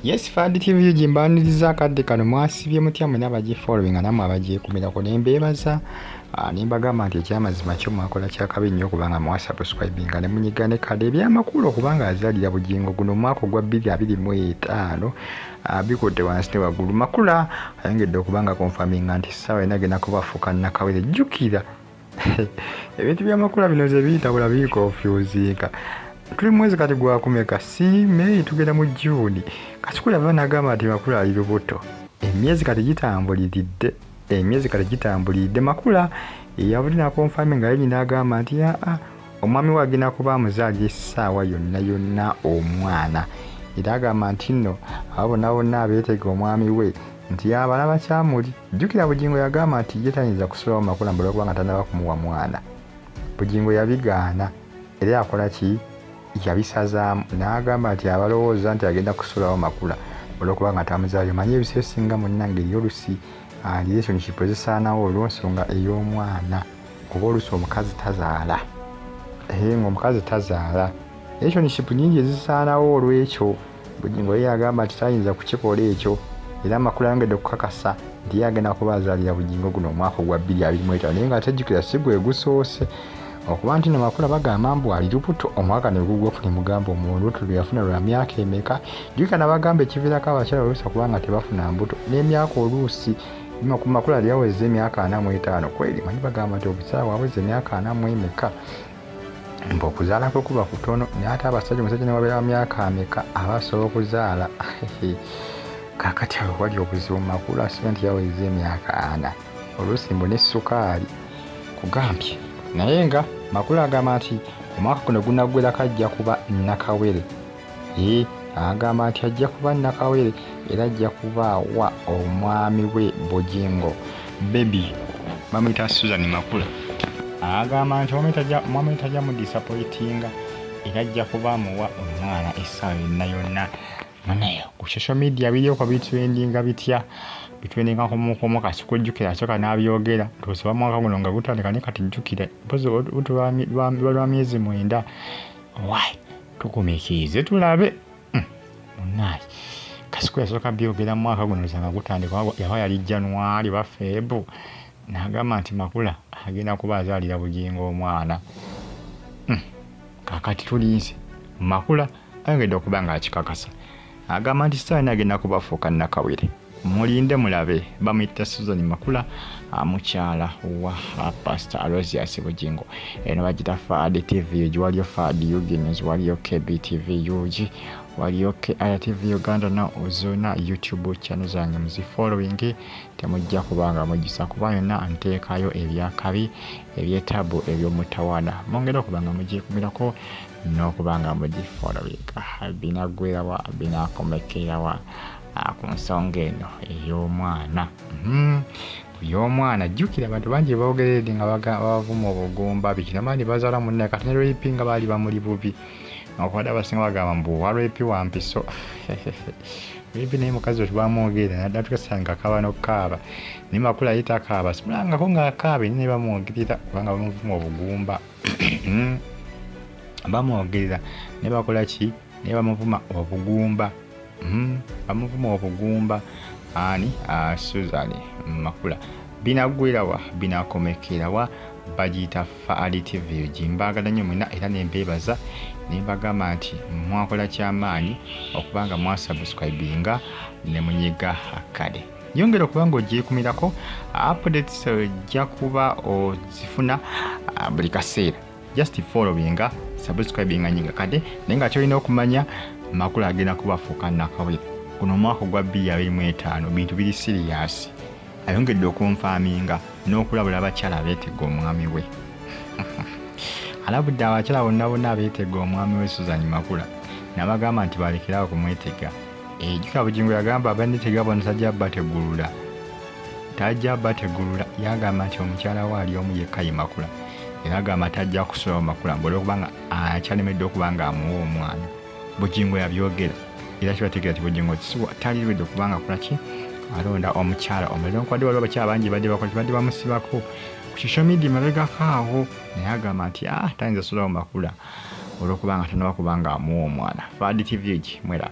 Yes, Fad TV gye mbaniriza akadde kano. Mwasibye mutya mwena abagifollowinga nammwe abagyekumirako? Ne mbeebaza, ne mbagamba nti ekyamazima kyo mwakola kyakabi nnyo okubanga mwasubscribinga ne munyiga ne kade. Ebyamakulu okubanga azaalira Bugingo guno omwaka ogwa 2025, bikudde wansi ne waggulu. Makula ayongedde okubanga confirminga nti essaawa yonna agenda kubafuuka nakawere. Jjukira ebintu byamakula bino ze biyitabula, biconfusinga. Tuli mwezi kati gwakumeka? Si May, tugenda mu June. Kasuku yava n'agamba nti Makula ali lubuto. Emyezi kati gitambuliridde, emyezi kati gitambuliridde. Makula yavudde naconfirminga nga yenyini agamba nti aa, omwami we agenda kuba amuzaalira essaawa yonna yonna omwana. Era agamba nti nno abo bonna bonna abeetega omwami we nti abalaba kyamuli. Jjukira Bugingo yagamba nti ye tayinza kusulawo Makula mbula kubanga tannaba kumuwa mwana. Bugingo yabigaana era yakola ki? Yabisazaamu n'agamba nti abalowooza nti agenda kusulawo Makula olwokuba nga tamuzaalira. Omanyi ebiseera ebisinga munnange eri olusi relationship ezisaanawo olw'ensonga ey'omwana, kuba olusi omukazi tazaala, ng'omukazi tazaala, relationship nyingi ezisaanawo olw'ekyo. Bugingo ye yagamba nti tayinza kukikola ekyo, era Makula ayongedde okukakasa nti ye agenda kuba azaalira Bugingo guno omwaka ogwa 2025. Naye nga tejjukira si gwe gusoose okuba nti no Makula bagamba mbu ali lubuto, omwaka ne gugwako ne mugamba olubuto lwe yafuna lwa myaka emeka. Jjukira nabagamba ekiviirako abakyala oluusi okubanga tebafuna mbuto n'emyaka. Oluusi Makula yali aweza emyaka 45 kweri. Manyi bagamba nti omukyala waweza emyaka ana mu emeka mbu okuzaala kwe kuba kutono, naye ate abasajja, omusajja newabeera wa myaka ameka aba asobola okuzaala. Kakati awo wali obuzibu. Makula asibe nti yaweza emyaka 40, oluusi mbu ne sukaali kugambye. Naye nga Makula agamba nti omwaka guno gunaggwerako ajja kuba nakawere. Ee, agamba nti ajja kuba nakawere era ajja kuba awa omwami we Bugingo baby. Bamuyita Susan Makula. Agamba nti omwami we tajja mudisappointinga era ajja kuba amuwa omwana essaawa yonna yonna. Munaye, ku social media biriko bitrendinga bitya? Bitrendinga kumukumu. Kasi kujjukira asooka n'abyogera ntuusa mwaka guno nga gutandika, naye kati jjukira mpozi olubuto lwa myezi 9. Why tugumiikirize tulabe. Munaye, Kasuku yasooka byogera mwaka guno nga gutandika, yaba yali January ba Feb, n'agamba nti Makula agenda kuba azaalira Bugingo omwana. Kakati tulinze. Makula ayongedde okuba nga akikakasa, agamba nti saani agenda kubafuuka nakawere. Mulinde mulabe. Bamuyita Susan Makula, mukyala wa Pastor Aloysius Bugingo. Eno bagita Fad TV UG. Waliyo Fad UG News, waliyo KBTV UG, waliyo KITV Uganda. Na zonna YouTube channel zange muzifollowing, temujja kubanga mugisa kuba yonna nteekayo ebyakabi, ebyetabu, ebyomutawaana. Mwongere okuba nga mugyekumirako n'okuba nga mugifollowinga. Binaggwerawa? Binakomekerawa ku nsonga eno ey'omwana? Ey'omwana, jjukira abantu bangi boogeredde nga bavuma obugumba biki namaani bazaala munnaye. Kati ne Rape nga baali bamuli bubi, okubadde abasinga bagamba mbu wa Rape wa mpiso Rape, naye mukazi we tebamwogerera naddala tukasanga kaaba n'okukaaba. Naye Makula ye takaaba, simulangako ng'akaaba, era naye bamwogerera kubanga bamuvuma obugumba. Bamwogerera naye bakola ki? Naye bamuvuma obugumba. Bamuvuma obugumba. Ani? Susan Makula. Binaggwerawa? Binakomekerawa? Bagiyita Faali TV. Gimbaagala nnyo mwena era nembeebaza nembagamba nti mwakola kyamaanyi okubanga mwasubscribinga ne munyiga kale. Yongera okuba nga ogyekumirako, updates ojja kuba ozifuna buli kaseera. Just followinga, subscribinga, nyiga kade. Naye nga kyolina okumanya, Makula agenda kubafuuka nakawere guno omwaka ogwa 2025. Bintu biri serious. Ayongedde okonfirminga n'okulabula abakyala abeetega omwami we. Alabudde abakyala bonna bonna abeetega omwami we Susan Makula, n'abagamba nti balekerawo kumwetega. Ejjuka Bugingo yagamba abanetega bano tajja bategulula, tajja bategulula. Yagamba nti omukyala we ali omu yekka ye Makula, era agamba tajja kusulawo Makula mbu olwokubanga akyalemedde okuba nga amuwa omwana. Bugingo yabyogera era kibategeera nti Bugingo taliridde okuba nga akola ki? Alonda omukyala omulala. Newankubadde waliwo abakyala bangi badde bakola, badde bamusibako ku social media mabegako awo, naye agamba nti tayinza sulawo Makula olwokubanga tanaba kuba nga amuwa omwana. Fad TV gi mweraba.